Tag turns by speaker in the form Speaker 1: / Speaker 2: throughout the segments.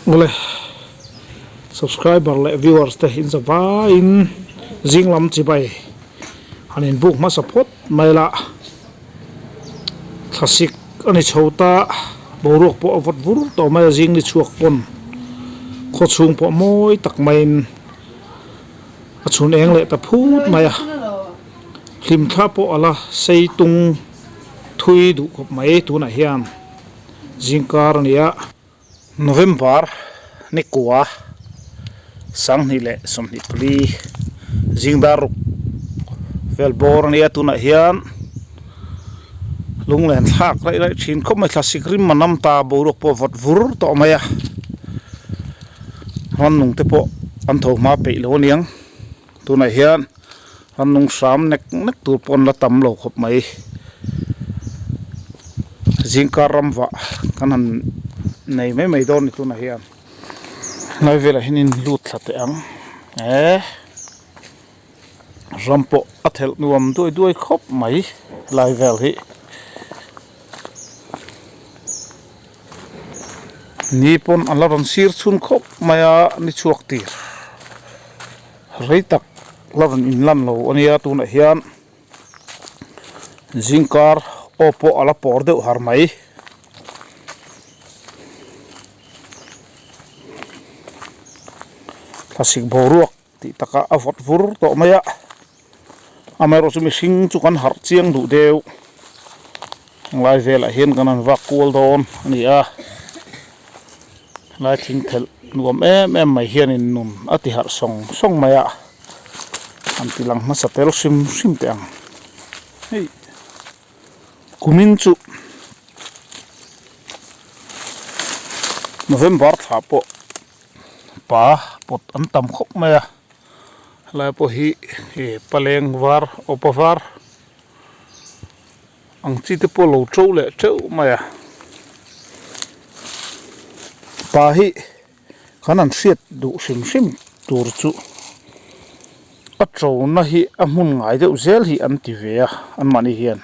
Speaker 1: Awle subscriber leh viewers te in zavaiin zing lam chibai han in buk hmasa phawt mai la thlasik a ni chho ta boruak pawh a vawt vur tawh mai a zing ni chhuak pawn khaw chhung pawh mawi tak maiin a chhun eng leh ta phut mai a hlimthla pawh a la sei tung thui duh khawp mai tunah hian. Zingkar a ni a, November ni kua 2024 zingdar ruk vel bawr a ni a, tunah hian lunglen thlak raih raih thin khawp mai thlasik rim a nam ta boruak pawh a vawt vur tawh mai a, rannung te pawh an tho hma peih lo aniang tunah hian rannung hram nek nek tur pawh an la tam lo khawp mai zingkar ram vah kan han nei mai mai dawn a ni tunah hian helai velah hian in lut thla teh ang eh ram pawh a thelh nuam duai duai khawp mai helai vel hi. Ni pawn a la rawn sir chhun khawp mai a ni chhuak tir rei tak la rawn in lan lo a nia tunah hian zingkar aw pawh a la pawr deuh har mai. Thlasik boruak tih takah a vawt vur tawh mai a amaherawhchu mihring chu kan harh chiang duh deuh helai velah hian kan han vak kual dawn a ni a helai thing thelh nuam em em mai hianin nun a ti harh sawng sawng mai a an ti lang hmasa tel hrim hrim teh ang hei kumin chu November thla pawh. Pa pawt an tam khawp mai a helai pawh hi ih paleng var awpa var ang chi te pawh lo to leh teuh mai a pa hi kan han hriat duh hrim hrim tur chu a to na hi a hmun ngai deuh zel hi an ti ve a anmahni hian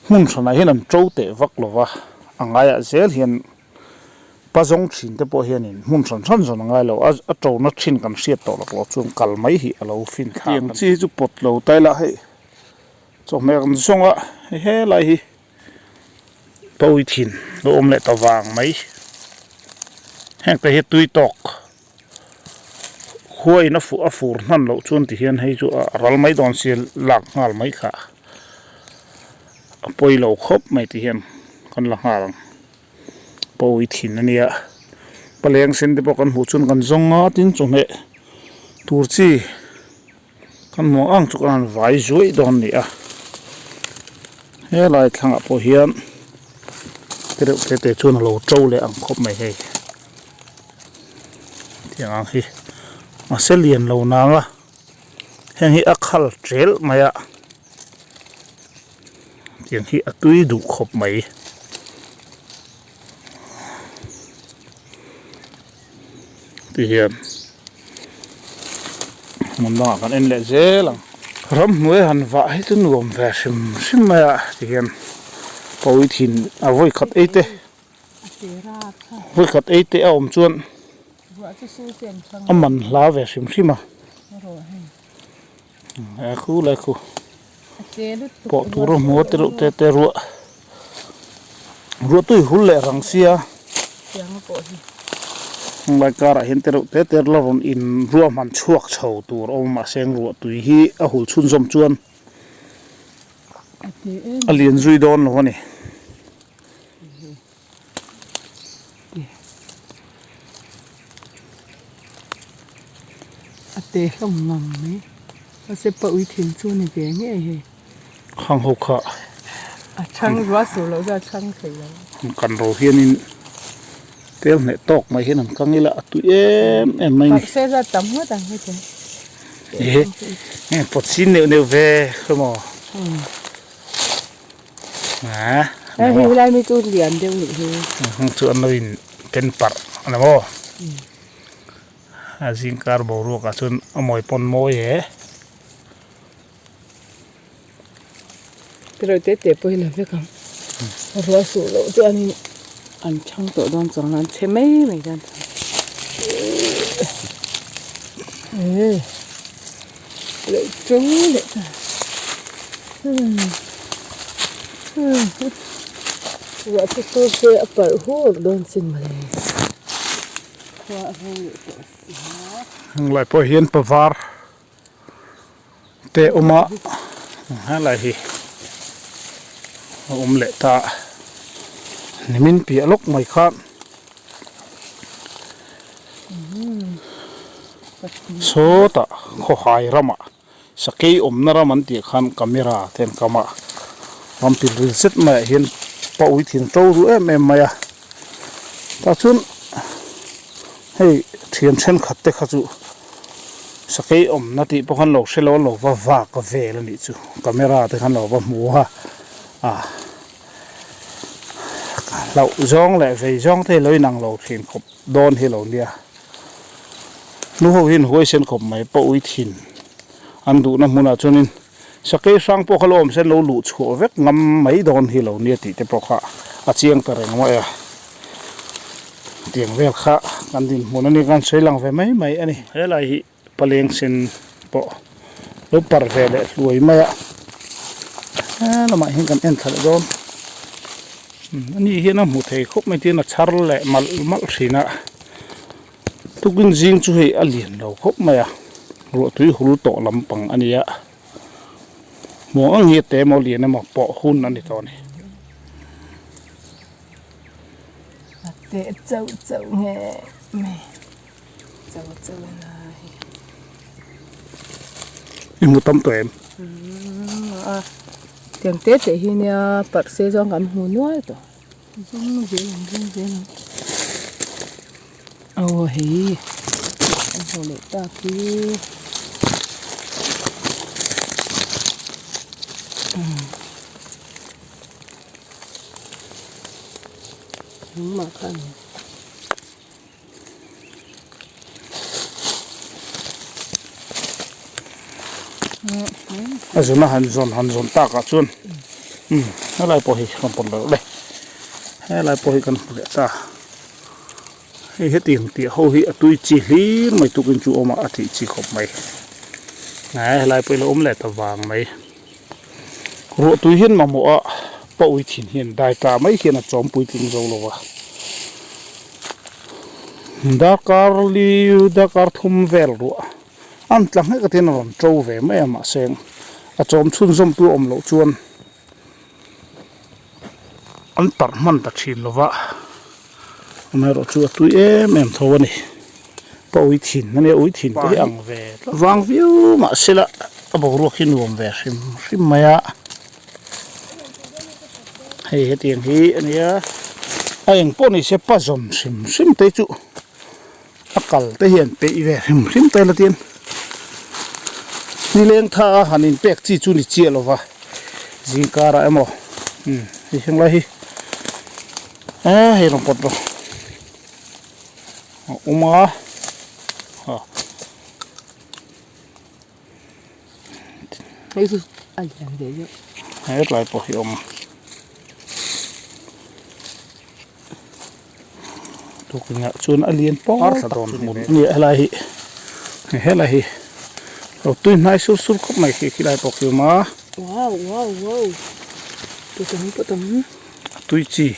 Speaker 1: hmun hranah hian an to teh vak lo va a ngaiah zel hian. Pa zawng thin te pawh hianin hmun hran hran zawn a ngai lo a, a tona thin kan hriat tawh lak loh chuan kal mai hi a lo fin thlak a ni. Tiang chi hi chu pawt lo ta ila hei chawhmeh kan zawng a, hei helai hi pawi thin lo awm leh ta vang mai. Heng te hi tui tawk khuain a fuh a fur hman loh chuan ti hian hei chu a ral mai dawn sia lak nghal mai kha a pawi lo khawp mai ti hian kan la nghal ang. Pawi thin a nia paleng sen te pawh kan hmuh chuan kan zawng a tin chawhmeh tur chi kan hmuh ang chu kan han vai zuaih dawn a ni a helai thlangah pawh hian te reuh te te chuan a lo to leh ang khawp mai hei tiang ang hi mahse lian lo nang a heng hi a khal tel mai a. Tiang hi a tui duh khawp mai. Ti hian hmun dangah kan en leh zel ang. Ramhnuai han vah hi chu nuam ve hrim hrim mai a ti hian pawi thin a vawi khat ei te vawi khat ei te a awm chuan a man hla ve hrim hrim a. A khu lai khu pawh tur a hmu a te reuh te te ruah ruah tui hul leh rang sia helai karah hian te reuh te te la rawn in ruah hman chhuak chho tur a awm a mahse ruah tui hi a hul chhunzawm chuan a lian zui dawn lo a ni.
Speaker 2: A te hlawm ngang mai mahse pa ui thin chu a ni ve ngei hei.
Speaker 1: Khang ho kha.
Speaker 2: A chhang ruah sur loh chuan a chhang thei lo.
Speaker 1: Kan ro hianin tel hneh tawk mai hian an kang ila a tui em em mai ni.
Speaker 2: Mahse zat tam ngawt ang heti.
Speaker 1: Ehe pawt sin neuh neuh ve kha maw.
Speaker 2: Hei hi helai mi chu lian deuh nih hi.
Speaker 1: Heng chu an lo in ken parh a ni maw? A zingkar boruak ah chuan a mawi pawn mawi e.
Speaker 2: Tiraw te te pawh hi la vek ang. Ruah suh loh chuanin. An chhang tawh dawn chuang lo an chhe mai mai dawn e leh ṭawng leh ta ruah chu sur se a parh hur dawn sin mawle khua a ho leh tawh si a.
Speaker 1: Heng lai pawh hian pavar te awm a helai hi a awm leh ta nimin piah lawk mai khan sawtah khawhai ramah sakei awmna ram an tih khan camera te an kam a ram pilril zet maiah hian pawi thin to duh em em mai a tah chuan hei thian thenkhat te kha chu. Sakei awmna tih pawh khan lo hre lo a lo va vak vel a nih chu camera te khan lo va hmu a ah hlauh zawng leh vei zawng te hi lo inang lo thin khawp dawn hi lo nia nu ho hian huaisen khawp mai pawh ui thin an duhna hmunah chuanin sakei hrang pawh kha lo awm sen lo luh chhuah vek ngam mai dawn hi lo nia tih te pawh kha a chiang ta reng mai a. Tiang vel kha kan dinhmun a ni kan sawi lang ve mai mai a ni. Helai hi paleng sen pawh lo par ve leh hluai mai a he lamah hian kan en thla leh dawn ani hian a hmu thei khawp mai tin a chhar leh malh malh thin a tukin zing chu hei a lian lo khawp mai a ruahtui hul tawh lampang a ni a hmuh ang hi a te emaw lian emaw pawh hun a ni tawh a ni.
Speaker 2: A teh chauh chauh nge mai chauh chauh a na hi.
Speaker 1: I hmu tam tawh em?
Speaker 2: A tiang te te hi nia parh se chuan kan hmu nual tawh. Zum zel ang zum zel ang. Aw hei an hmu leh tak hi. Engmah kha a ni.
Speaker 1: A zun a han zawn han zawn takah chuan umm helai pawh hi rawn pawt loh le helai pawh hi kan hmu leh ta hei hetiang tih ho hi a tui chi hlir mai tukin chu awm a a tih chi khawp mai helai pawh hi lo awm leh ta vang mai. Ruahtui hian mamawh a pawi thin hian dai tla mai hian a chawm puitling zo lo a. Darkar li darkar thum vel ruah an tla nghek atin a rawn to ve mai a mahse a chawm chhunzawm tu awm loh chuan an parh hman ta thin lo va amaherawh chu a tui em em tho a ni. Ka ui thin a nia ui thin te hi ang ve tlat vang viau mahse la a boruak hi nuam ve hrim hrim mai a hei hetiang hi a nia a eng pawh ni se pa zawm hrim hrim te chu a kal te hian peih ve hrim hrim te la tin nileng tha a han in pek chi chu ni chiah lo va zingkarah emaw umm hei henglai hi eh hei rawn pawt rawh. A awm a ha
Speaker 2: hei chu a lian ve deuh
Speaker 1: he tlai pawh hi a awm a tukin ah chuan a lian pawk tak dawn hmun a ni a helai hi helai hi lo tui hnai sur sur khawp mai khi khilai pawh khi a awm a
Speaker 2: wow wow wow tu tam pawh tam
Speaker 1: a tui chi.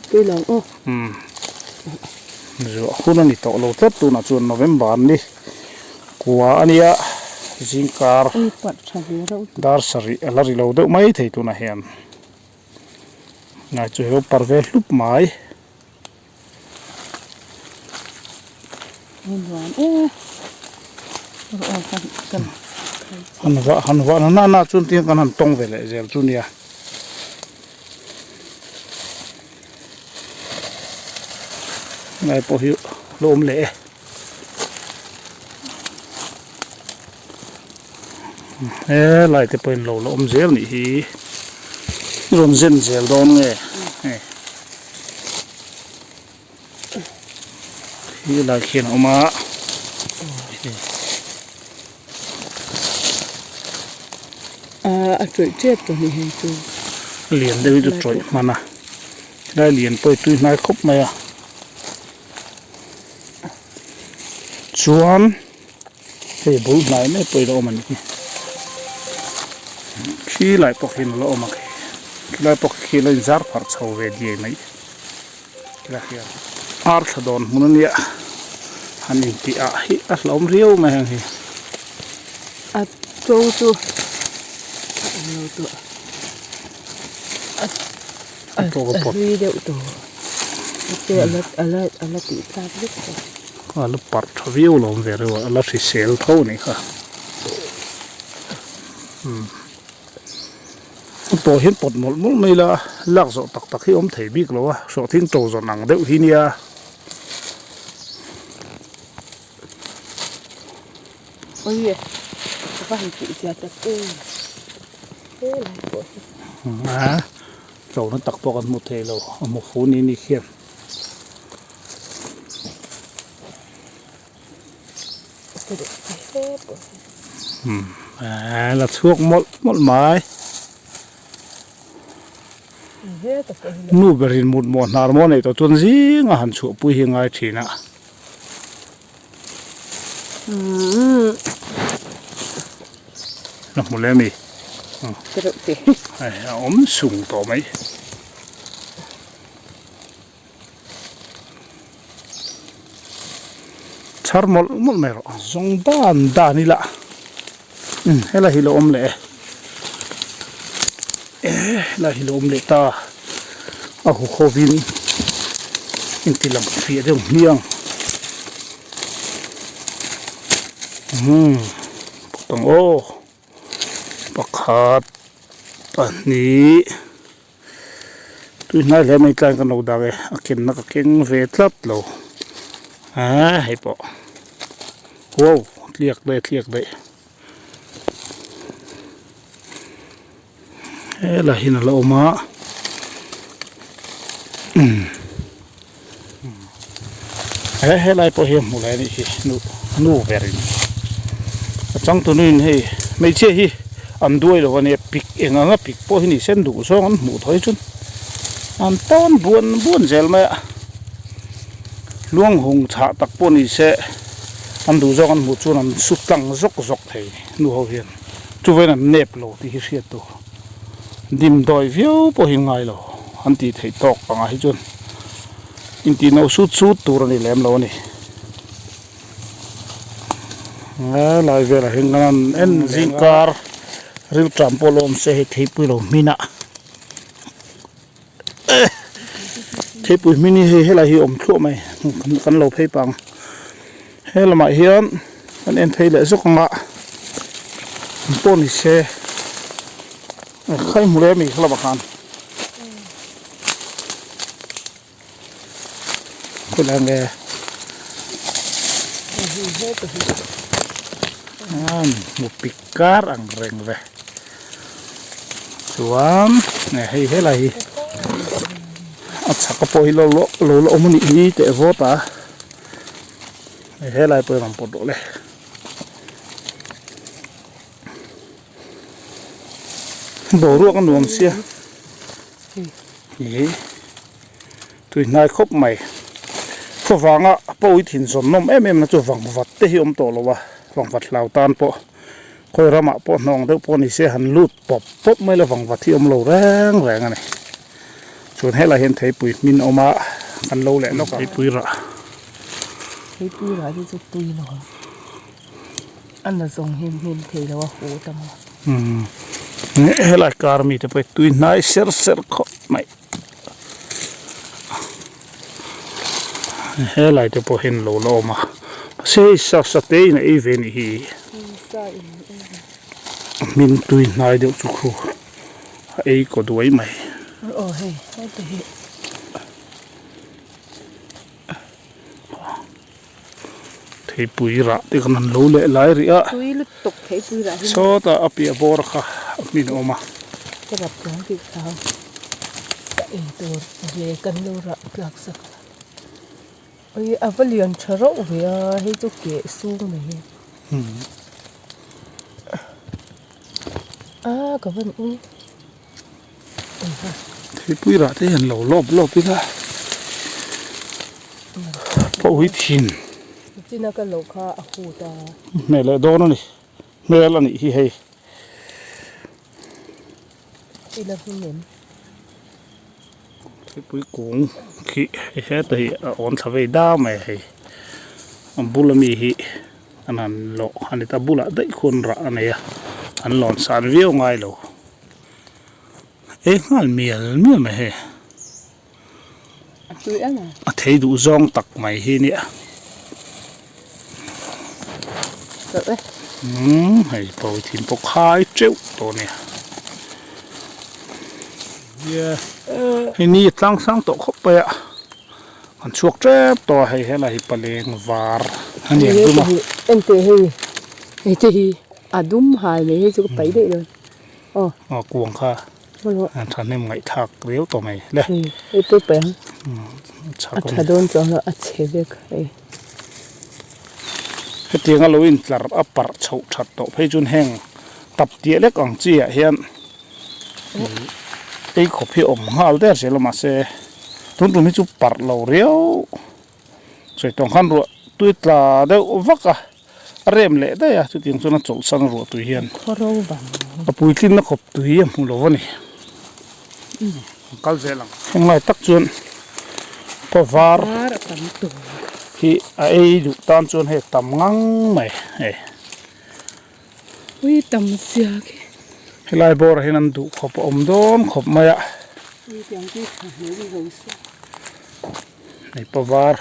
Speaker 2: Tui lo aw.
Speaker 1: Umm zuah hun a ni tawh lo tlat tunah chuan November ni kua a nia zingkar dar sarih a la ri lo deuh mai thei tunah hian ngai chu hei lo par ve hlup mai. Han vah han vah na na chuan tiang kan han tawng ve leh zel chu nia. Ngai pawh hi lo awm leh e. Helai te pawhin lo la awm zel nih hi rawn zen zel dawn nge hei. Hi lai khian a awm a
Speaker 2: A tawih tep tawh ni hei chu
Speaker 1: lian deuh hi chu tawih hman a. Helai lian pawh hi tui hnai khawp mai a. Chuan hei bul hnai mai pawh hi la awm a nih hi. Khi lai pawh khian a la awm a khi. Khi lai pawh khi la inzar pharh chho ve diai mai. Khilai hian ar thla dawn hmun a nia. Han intih ah hi a hlauhawm riau mai heng hi.
Speaker 2: A to chu a awm lo tawh. A hlui deuh tawh. Mahse a la a la a la tih tlak vek tawh.
Speaker 1: A la parh tha viau lo awm ve reuh a, a la hrisel tho a nih kha. Umm a pawh hian pawt mawlh mawlh mai ila lak zawh tak tak hi a awm thei bik lo a, sawhthing to zawn ang deuh hi nia.
Speaker 2: Awii ka va han tih zia tak em helai pawh hi.
Speaker 1: A tlawhna tak pawh kan hmu thei lo a hmu fu ni ni khian. A la chhuak mawlh mawlh mai. Nu berin mutmawh hnar maw neih tawh chuan zinga han chhuahpui hi a ngai thin a. La hmu leh ami a awm sung tawh mai. Chhar mawlh mawlh mai rawh zawng dan dan ila helai hi lo awm leh e helai hi lo awm leh ta a huhovin inti lang fiah deuh hmiang umm ang aw pakhat pahnih tui hnai hle mai tlai kan lo dak e a kenna ka keng ve tlat lo ah hei pawh wow tliak daih tliak daih. Helai hian a la awm a umm he helai pawh hi a hmu lai a nih hi nu nu berin a changtunu in hei hmeichhia hi an duai lo a nia pik eng anga pik pawh hi ni sen duh zawng an hmuh tawh hi chuan an tawn buan buan zel mai a luang hung chhah tak pawh ni se an duh zawng an hmuh chuan an su tlang zawk zawk thei nu ho hian. Chuvein an nep lo tih hi hriat tur. Dimdawi viau pawh hi ngai lo an tih theih tawk angah hi chuan intih no sut sut tur a ni lem lo a ni. Helai velah hian kan han en zingkar rilṭam pawh la awm se hei theipui lo hmin a theipui hmin hi hei helai hi a awm thluah mai kan lo phei pang. He lamah hian kan en phei leh zawk ang a an pawh ni se khai hmu leh ami kha lamah khan khawilai nge an hmu pik kar ang reng ve chuan hei helai hi a chhak a pawh hi lo la awm a nih hi teh vawt a. Helai pawh hi rawn pawt rawh le. Boruak a nuam sia. Ih tui hnai khawp mai. Khawvanga pawi thin zawn nawm em em na chu vangvat te hi awm tawh lo a, vangvat hlau tan pawh khawi ramah pawh hnawng deuh pawh ni se han lut pawp pawp mai la vangvat hi awm lo reng reng a ni. Chuan helai hian theipui hmin a awm a, kan lo leh lawk a. Theipui rah.
Speaker 2: Theipui rah hi chu tui lo ang. A na zawng hi hmin thei lo a huh ta maw.
Speaker 1: Umm helai kar mi te pawh hi tui hnai ser ser khawp mai. Helai te pawh hian lo la awm a. Mahse hei sa sa te in a ei ve a nih hi. A hmin tui hnai deuh chu khu. A ei kaw duai mai.
Speaker 2: Aw hei hete hi.
Speaker 1: Theipui rah te khan an lo leh lai rih a.
Speaker 2: Tui lutuk theipui rah hi.
Speaker 1: Sawtah a piah bawr kha a hmin a awm a.
Speaker 2: Ka rap chuang tih thau ka ei tur ve kan lo rah tlak sak a. Ui a va lian tha rauh ve a hei chu keh sung mai hi. A ka van ui.
Speaker 1: Theipui rah te hian lo lawp lawp ila pawi thin.
Speaker 2: China ka lo kha a hut a.
Speaker 1: Hmel leh dawn a ni. Hmel a nih hi hei.
Speaker 2: Ila hming em?
Speaker 1: Theipui kung khi hei heta hi a awn thla vei dam mai hei. A bula mi hi an han lawh a ni ta bulah daih khuan rah a nei a an lawn san viau ngai lo. Ei nghal mial mial mai hei. A thei duh zawng tak mai hi nia. Umm hei pawithin pawh khai teuh tawh nia. Hei ni tlang sang tawh khawp mai a. An chhuak tep tawh a hei helai hi paleng var a ni ang dum a.
Speaker 2: Enteh hei hei te hi a dum hal mai hei chu ka paih daih lo. Aw.
Speaker 1: Aw kuang kha a thahnem ngaihthlak riau tawh mai le.
Speaker 2: Hei pawh paih ang. A tha dawn chuang lo a chhe vek hei.
Speaker 1: Hetiang a lo intlar a parh chhoh that tawh phei chuan heng tap tiah lek ang chi ah hian ei khawp hi a awm nghal der zel a mahse tun tum hi chu parh lo riau. Sawi tawng khan ruah tui tla deuh vak a, a rem leh daih a, chutiang chuan a chawlhsan ruah tui hian a puitlinna khawp tui a hmu lo a ni. An kal zel ang. Heng lai tak chuan pa var hi a ei duh tan chuan hei tam ngang mai hei.
Speaker 2: Ui tam zia khi.
Speaker 1: Helai bawrah hian an duh khawp a awm dawn khawp mai a.
Speaker 2: Ui tiang khi tha hmel i zo se.
Speaker 1: Hei pa var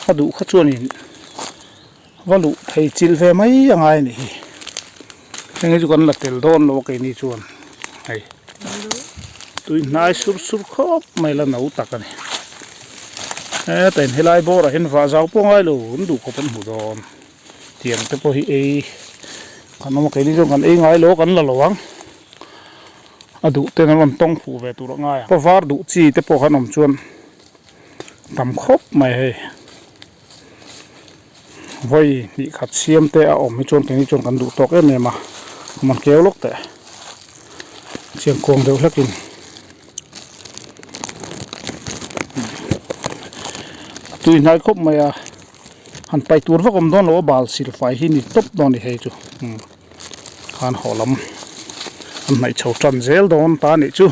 Speaker 1: a duh kha chuanin va luh phei chilh ve mai a ngai a nih hi. Heng hi chu kan la tel dawn lo a keini chuan hei tui hnai sur sur khawp mai la no tak a ni. Heta in helai bawrah hian vah zau pawh a ngai lo an duh khawp an hmu dawn. Tiang te pawh hi ei kan awm a keini chuan kan ei ngai lo a kan la lo ang a duh ten an rawn tawng fuh ve tur a ngai ang pa var duh chi te pawh khan awm chuan tam khawp mai hei vawi hnih khat siam te a awm hi chuan keini chuan kan duh tawk em em a a man keu lawk teh chiang kuang deuh hlek in. A tui hnai khawp mai a. Han paih tur vak awm dawn lo a bal sil fai hi ni tawp dawn a ni hei chu umm khan haw lam an hnaih chho tan zel dawn ta a nih chu.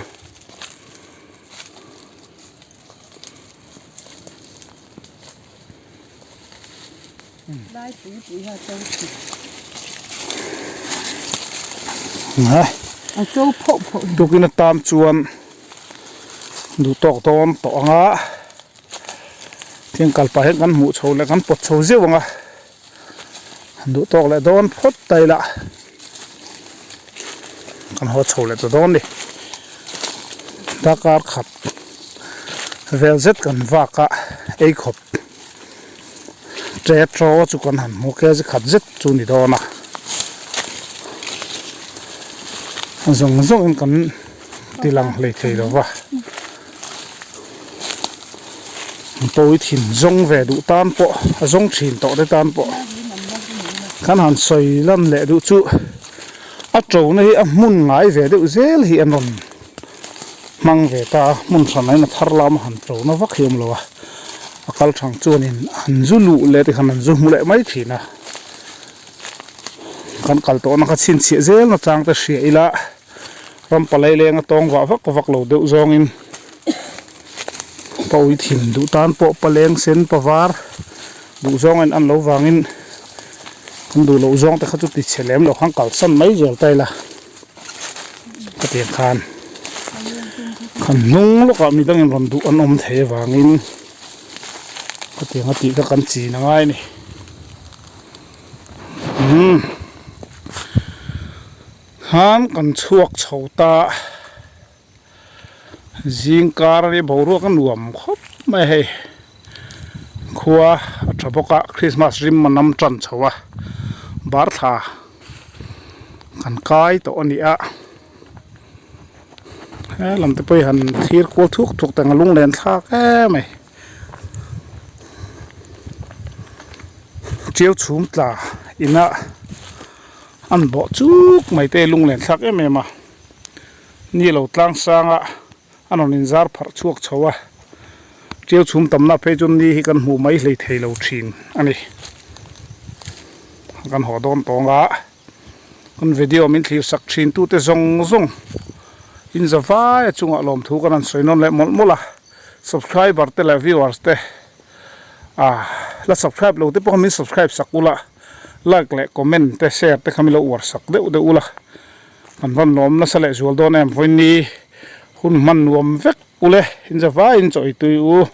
Speaker 1: Tukin atan chuan duh tawk dawn tawh ang a. Thing kal pah hian kan hmuh chho leh kan pawt chho zeuh ang a, han duh tawk leh dawn phawt ta ila kan haw chho leh ta dawn ni. Darkar khat vel zet kan vak a ei khawp ṭe ṭaw chu kan han hmu kg khat zet chu ni dawn a, a zawng zawngin kan ti lang hleithei lo va. Pawi thin zawng ve duh tan pawh a zawng thin tawh te tan pawh kan han sawi lan leh duh chu a ṭona hi a hmun ngai ve deuh zel hi an rawn hmang ve ta a hmun hran ah hian a thar lam a han ṭona vak hi a awm lo a a kal thang chuanin an zu luh leh te khan an zu hmu leh mai thin a kan kal tawhna kha chhinchhiah zel na chang te hria ila. Ram palai leng a tawng vah vak vak lo deuh zawngin pa ui thin duh tan pawh pa leng sen pa var duh zawng in an lo vangin kan duh loh zawng te kha chu ti chhe lem lo khan kalsan mai zel ta ila ka tiang khan kan hnung lawkah midangin rawn duh an awm thei avangin khatiang a tih kha kan chin a ngai a ni umm. Khan kan chhuak chho ta zing kar a nia boruak a nuam khawp mai a hei khua a tha bawk a christmas rim a nam tan chho a bar thla kan kai tawh a ni a he lam te pawh hi han thlir kual thuk thuk teng a lunglen thlak em mai tiau chhum tla inah. An bawh chuk mai te lunglen thlak em em a, ni lo tlang sang a A rawn inzar pharh chhuak chho a, tiau chhum tamna phei chuan ni hi kan hmuh mai hlei thei lo thin a ni. Kan haw dawn tawng a, kan video min thlir sak thin tute zawng zawng in za vai a chungah lawmthu kan han sawi nawn leh mawlh mawlh a, subscriber te leh viewers te ah la subscribe lo te pawh kha min subscribe sak ula, like leh comment te share te kha min lo uar sak deuh deuh ula. Kan rawn lawm nasa leh zual dawn em vawiin ni hun hman nuam vek ule in zavaiin chawi tui u.